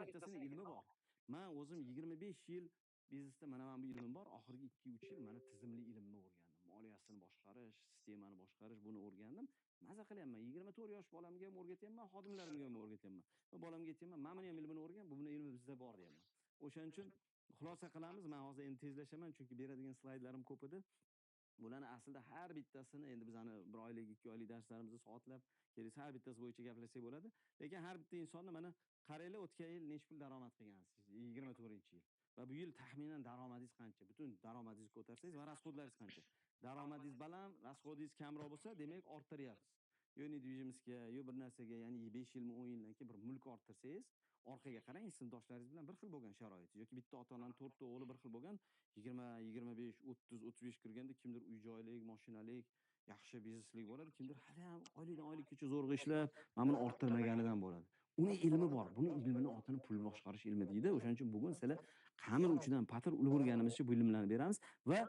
Bittasini ilmi bor. Man o'zim 25 yil biznesda mana bu ilmim bor. Oxirgi 2-3 yil mana tizimli ilmni o'rgandim. Moliyasini boshqarish, sistemani boshqarish, buni o'rgandim. Maza qilyapman. 24 yosh bolamga ham o'rgatyapman, xodimlarimga ham o'rgatyapman. Va bolamga aytyapman, mana buni ham ilmini o'rgan, buni ilmi bizda bor deyapman. O'shaning uchun xulosa qilamiz. Men hozir endi tezlashaman, chunki beradigan slaydlarim ko'p edi. Bularni aslida har bittasini endi bizani 1 oylik, 2 oylik darslarimizda soatlab kelsa har bittasi bo'yicha gaplashsak bo'ladi. Lekin har bitta insonni mana qaranglar, o'tgan yil necha pul daromad qilgansiz? 24-yil. Va bu yil taxminan daromadingiz qancha? Butun daromadingizni ko'tarsangiz va rasxodlaringiz qancha? Daromadingiz baland, rasxodingiz kamroq bo'lsa, demak orttiryapsiz. Yo недвижимость ga, yo bir narsaga, ya'ni 5 yilmi 10 yildan keyin bir mulk orttirsangiz, orqaga qarang, sinfdoshlaringiz bilan bir xil bo'lgan sharoitingiz yoki bitta ota-onani 4 ta o'g'li bir xil bo'lgan 20, 25, 30, 35 kirganda kimdir uy joylik, mashinalik, yaxshi bizneslik bo'ladi, kimdir hali ham oylikdan oylikkacha zo'rg'a ishlab, mana buni orttirmaganidan bo'ladi. Uni ilmi bor. Buni ilmini otini pul boshqarish ilmi deydi. O'shaning uchun bugun sizlar qamir uchidan patir ulgurganimizcha bu ilmlarni beramiz va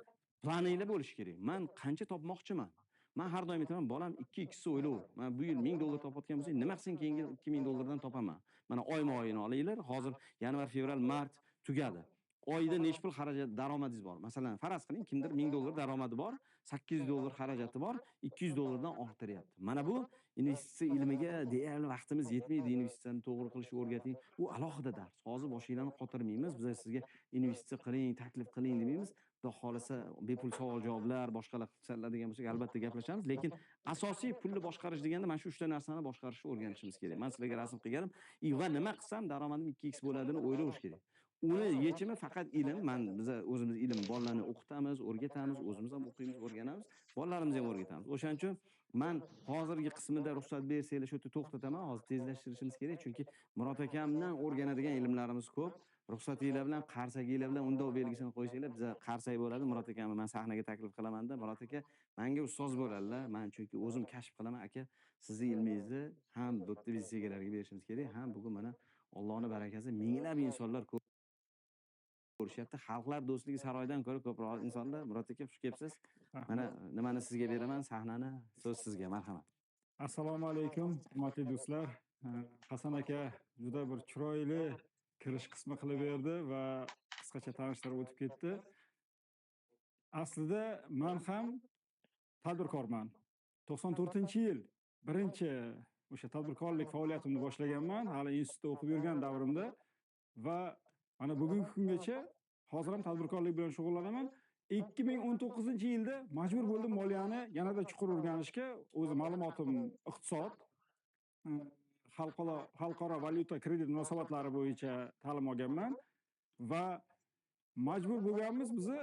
planinglar bo'lishi kerak. Men qancha topmoqchiman? Men har doim aytaman, bolam 2 xni o'ylaver. Men bu yil 1000 dollar topayotgan bo'lsang, nima qilsang keyingi 2000 dollardan topaman. Mana oyma oyini olinglar. Hozir yanvar, fevral, mart tugadi. Oyda necha pul xarajat daromadingiz bor? Masalan, faraz qiling, kimdir 1000 dollar daromadi bor, 800 dollar xarajati bor, 200 dollardan orttiryapti. Mana bu investitsiya ilmiga deyarli vaqtimiz yetmaydi, investitsiyani to'g'ri qilishni o'rgating. U alohida dars. Hozir boshinglarni qotirmaymiz. Biz sizga investitsiya qiling, taklif qiling demaymiz. Xudo xohlasa bepul savol javoblar, boshqalar qiladigan bo'lsak, albatta gaplashamiz. Lekin asosiy pulni boshqarish deganda mana shu 3 ta narsani boshqarishni o'rganishimiz kerak. Men sizlarga rasm qilganim, va nima qilsam daromadim 2x bo'ladini o'ylash kerak. Uni yechimi faqat ilm. Man biza o'zimiz ilm bolalarni o'qitamiz, o'rgatamiz, o'zimiz ham o'qiymiz, o'rganamiz, bolalarimizni ham o'rgatamiz. O'shaning uchun man hozirgi qismida ruxsat bersanglar shu yerda to'xtataman. Hozir tezlashtirishimiz kerak, chunki Murod akamdan o'rganadigan ilmlarimiz ko'p. Ruxsatinglar bilan, qarsakinglar bilan undov belgisini qo'ysanglar, biza qarsak bo'ladi. Murod akamni men sahnaga taklif qilamanda, Murod aka menga ustoz bo'ladilar. Men chunki o'zim kashf qilaman, aka, sizni ilmingizni ham bu yerda biznes egalariga berishimiz kerak, ham bugun mana Allohning barakasi minglab insonlar ko'rishyapti. Xalqlar do'stligi saroyidan ko'ra ko'proq insonlar. Murod aka, xush kelibsiz. Mana nimani sizga beraman, sahnani, so'z sizga, marhamat. Assalomu alaykum, hurmatli do'stlar. Hasan aka juda bir chiroyli kirish qismi qilib berdi va qisqacha tanishtirib o'tib ketdi. Aslida men ham tadbirkorman. 94-yil birinchi o'sha tadbirkorlik faoliyatimni boshlaganman, hali institutda o'qib yurgan davrimda va mana bugungi kungacha hozir ham tadbirkorlik bilan shug'ullanaman. 2019-yilda majbur bo'ldim moliyani yanada chuqur o'rganishga. O'zi ma'lumotim iqtisod, xalqaro valyuta kredit munosabatlari bo'yicha ta'lim olganman va majbur bo'lganmiz bizni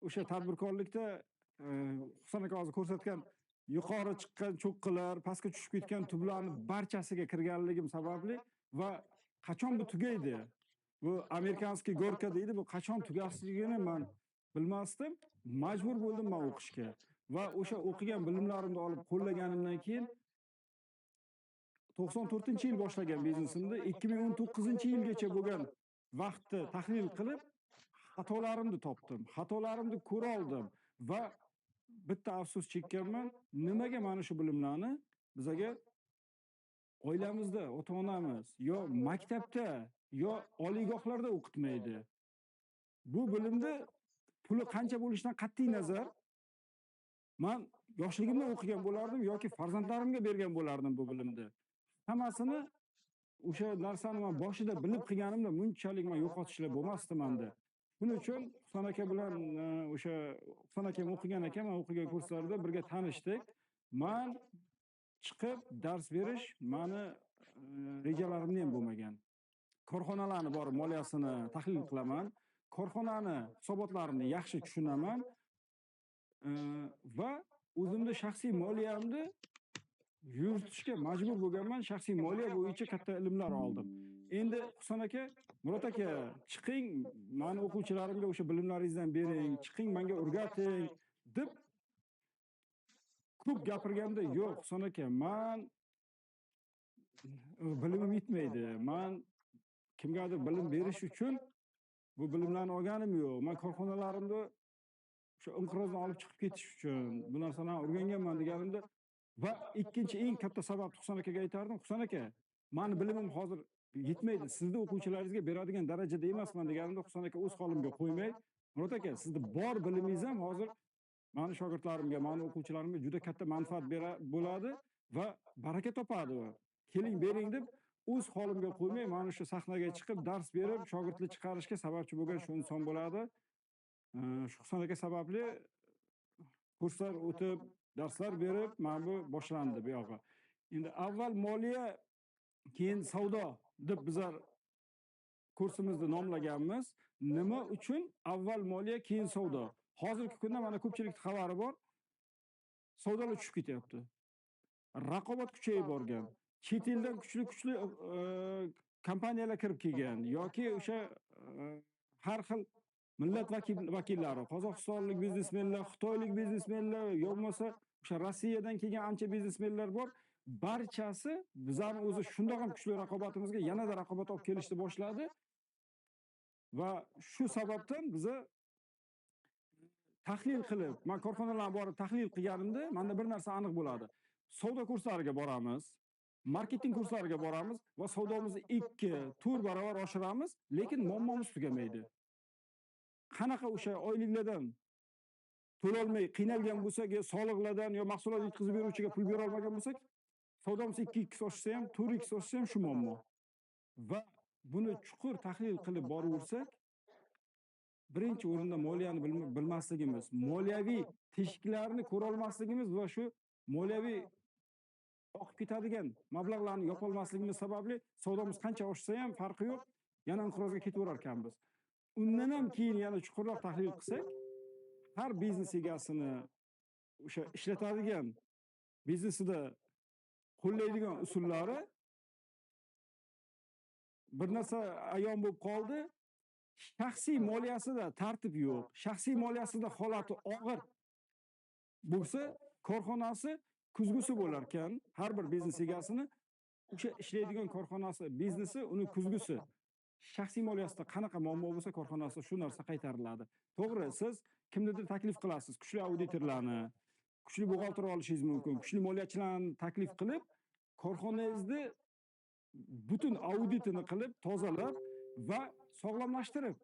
o'sha tadbirkorlikda Husan aka hozir ko'rsatgan yuqori chiqqan cho'qqilar, pastga tushib ketgan tublarni barchasiga kirganligim sababli va qachon bu tugaydi? Bu американский горка deydi, bu qachon tugashligini men bilmasdim. Majbur bo'ldim men o'qishga va o'sha o'qigan bilimlarimni olib qo'llaganimdan keyin 94-yil boshlagan biznesimni 2019-yilgacha bo'lgan vaqtni tahlil qilib xatolarimni topdim, xatolarimni ko'ra oldim va bitta afsus chekkanman. Nimaga mana shu bilimlarni bizaga oilamizda ota-onamiz yo maktabda yo oliygohlarda o'qitmaydi? Bu bilimni puli qancha bo'lishidan qat'iy nazar man yoshligimda o'qigan bo'lardim yoki farzandlarimga bergan bo'lardim bu bilimni. Hammasini o'sha narsani man boshida bilib qilganimda bunchalik man yo'qotishlar bo'lmasdi menda. Buning uchun Husan aka bilan o'sha Husan akam o'qigan ekan, man o'qigan kurslarda birga tanishdik. Man chiqib dars berish mani rejalarimda ham bo'lmagan. Korxonalarni borib moliyasini tahlil qilaman, korxonani hisobotlarini yaxshi tushunaman va o'zimni shaxsiy moliyamni yuritishga majbur bo'lganman. Shaxsiy moliya bo'yicha katta ilmlar oldim. Endi Husan aka, Murod aka, chiqing, mani o'quvchilarimga o'sha bilimlaringizdan bering, chiqing, menga o'rgating deb ko'p gapirganda, yo'q Husan aka, man bilimim yetmaydi. Man kimgadir bilim berish uchun bu bilimlarni olganim yo'q. Man korxonalarimni o'sha inqirozdan olib chiqib ketish uchun bu narsalarni o'rganganman deganimda va ikkinchi eng katta sabab Husan akaga aytardim, Husan aka, mani bilimim hozir Yetmaydi. Sizni o'quvchilaringizga beradigan darajada emasman deganimda Husan aka o'z holimga qo'ymay, Murod aka, sizni bor bilimingiz ham hozir mani shogirdlarimga, mani o'quvchilarimga juda katta manfaat bera bo'ladi va baraka topadi. Keling, bering deb o'z holimga qo'ymay, mana shu sahnaga chiqib dars berib, shogirdlar chiqarishga sababchi bo'lgan shu inson bo'ladi. Shu Husan aka sababli kurslar o'tib, darslar berib, mana bu boshlandi bu yog'i. Endi avval moliya, keyin savdo deb bizlar kursimizni nomlaganmiz. Nima uchun avval moliya, keyin savdo? Hozirgi kunda mana ko'pchilikning xabari bor. Savdolar tushib ketyapti. Raqobat kuchayib borgan. Chet eldan kuchli-kuchli kompaniyalar kirib kelgan yoki o'sha har xil millat vakillari, qozog'istonlik biznesmenlar, xitoylik biznesmenlar, yo bo'lmasa o'sha Rossiyadan kelgan ancha biznesmenlar bor. Barchasi bizani o'zi shundoq ham kuchli raqobatimizga yanada raqobat olib kelishni boshladi. Va shu sababdan biza tahlil qilib, men korxonalarni borib tahlil qilganimda menda bir narsa aniq bo'ladi. Savdo kurslariga boramiz, marketing kurslariga boramiz va savdomizni 2-4 barobar oshiramiz, lekin muammomiz tugamaydi. Qanaqa o'sha oyliklardan to'lolmay qiynalgan bo'lsak, yo soliqlardan yo mahsulot yetkazib beruvchiga pul bera olmagan bo'lsak, savdomiz 2x oshsa ham, 4x oshsa ham shu muammo. Va buni chuqur tahlil qilib boraversak, birinchi o'rinda moliyani bilmasligimiz, moliyaviy teshiklarni ko'ra olmasligimiz va shu moliyaviy oqib ketadigan mablag'larni yopolmasligimiz sababli savdomiz qancha oshsa ham farqi yo'q, yana inqirozga ketaverar ekanmiz. Undan ham keyin yana chuqurroq tahlil qilsak, har biznes egasini o'sha ishlatadigan biznesida qo'llaydigan usullari bir narsa ayon bo'lib qoldi. Shaxsiy moliyasida tartib yo'q, shaxsiy moliyasida holati og'ir bo'lsa, korxonasi kuzgusi bo'lar ekan. Har bir biznes egasini o'sha ishlaydigan korxonasi, biznesi uni kuzgusi. Shaxsiy moliyasida qanaqa muammo bo'lsa, korxonasida shu narsa qaytariladi. To'g'ri, siz kimnidir taklif qilasiz, kuchli auditorlarni, kuchli buxgalter olishingiz mumkin, kuchli moliyachilarni taklif qilib, korxonangizni butun auditini qilib, tozalab va sog'lomlashtirib,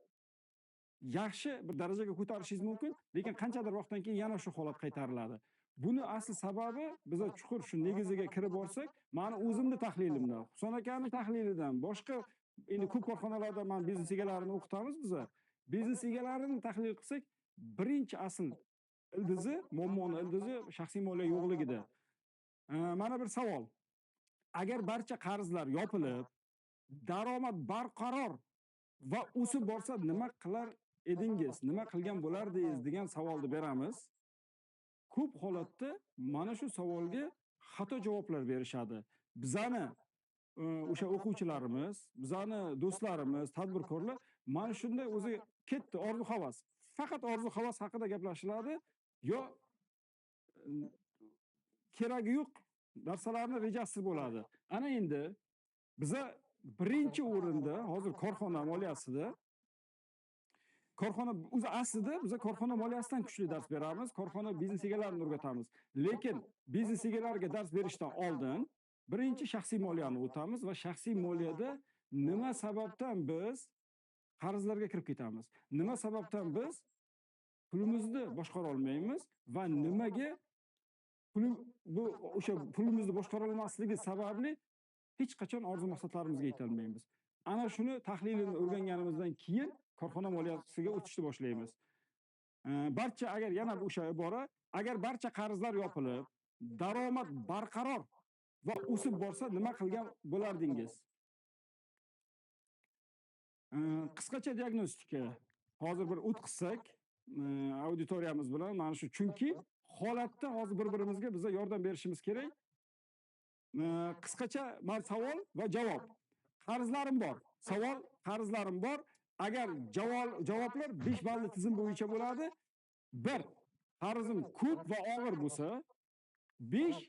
yaxshi bir darajaga ko'tarishingiz mumkin, lekin qanchadir vaqtdan keyin yana shu holat qaytariladi. Buni asl sababi biz chuqur shu negiziga kirib borsak, meni o'zimni tahlilimdan, Husan akaning tahlilidan, boshqa endi ko'p korxonalarda men biznes egalarini o'qitamiz biz. Biznes egalarini tahlil qilsak, birinchi asl ildizi, muammoni ildizi shaxsiy moliya yo'qligida. Mana bir savol. Agar barcha qarzlar yopilib, daromad barqaror va o'sib borsa nima qilar edingiz? Nima qilgan bo'lardingiz degan savolni beramiz. Ko'p holatda mana shu savolga xato javoblar berishadi. Bizani o'sha o'quvchilarimiz, bizani do'stlarimiz, tadbirkorlar mana shunda o'zi ketdi orzu havas. Faqat orzu havas haqida gaplashiladi yo keragi yo'q narsalarni rejasiz bo'ladi. Ana endi biza birinchi o'rinda hozir korxona moliyasida korxona o'zi aslida biza korxona moliyasidan kuchli dars beramiz, korxona biznes egalarini o'rgatamiz. Lekin biznes egalariga dars berishdan oldin birinchi shaxsiy moliyani o'tamiz va shaxsiy moliyada nima sababdan biz qarzlarga kirib ketamiz? Nima sababdan biz pulimizni boshqara olmaymiz va nimaga bu o'sha pulimizni boshqara olmasligi sababli hech qachon orzu maqsadlarimizga yeta olmaymiz. Ana shuni tahlilini o'rganganimizdan keyin korxona moliyasiga o'tishni boshlaymiz. Barcha agar yana o'sha ibora, agar barcha qarzlar yopilib, daromad barqaror va o'sib borsa nima qilgan bo'lardingiz? Qisqacha diagnostika. Hozir bir o'tkazsak, auditoriyamiz bilan mana shu, chunki holatda hozir bir-birimizga biza yordam berishimiz kerak. Qisqacha savol va javob. Qarzlarim bor. Savol, qarzlarim bor. Agar javoblar 5 balli tizim bo'yicha bo'ladi. 1, qarzim ko'p va og'ir bo'lsa, 5,